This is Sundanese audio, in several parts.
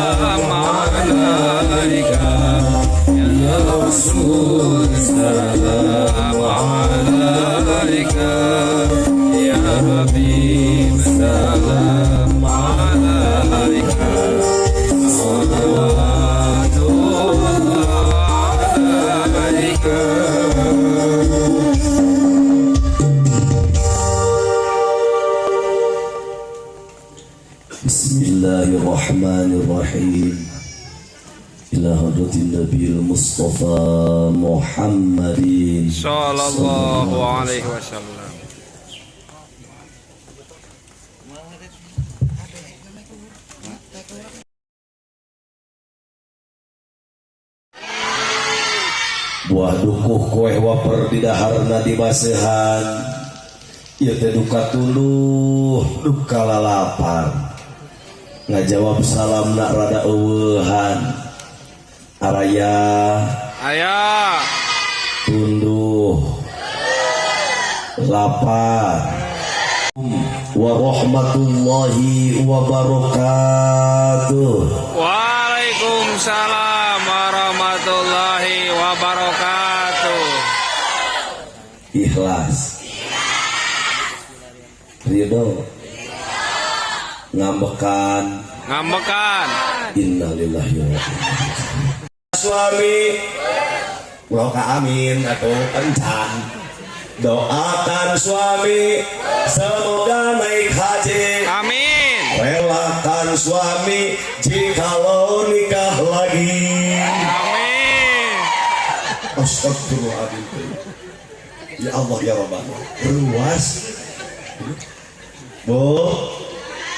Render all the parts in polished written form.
Salam alaika ya Rasul, salam alaika ya Habib, salam alaika, salawatullah alaika. Bismillahirrahmanirrahim. Ila hadratin Nabi Mustafa Muhammadin Sallallahu alaihi wasallam. Buah dukuh kue waper di daharna di basehan. Ieu teh duka tuluh, duka lalapan. Ngajawab salam nak rada eueuhan. Araya Aya. Tunduh lapar warahmatullahi wabarakatuh. Waalaikumsalam warahmatullahi wabarakatuh. Ikhlas, ridho, ngambekan. Ngambekan. Innalillahi wa inna ilaihi. Suami ulah ka amin atau kencan. Doakan suami semoga naik haji. Amin. Relakan suami jikalau nikah lagi. Amin. Astagfirullahaladzim. Ya Allah ya Rabbana. Ruas. Bu,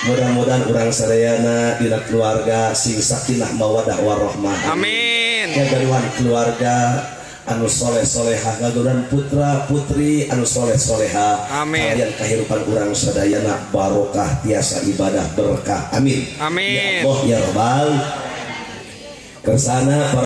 mudah-mudahan urang sadayana dina keluarga sing sakinah mawadah warahmah. Amin. Ngagaduhan keluarga anu soleh solehah, ngagaduhan putra putri anu soleh soleha. Amin. Kalian kehidupan urang sadayana barokah, tiasa ibadah berkah. Amin. Amin. Ya Allah ya Rabbal. Kersana para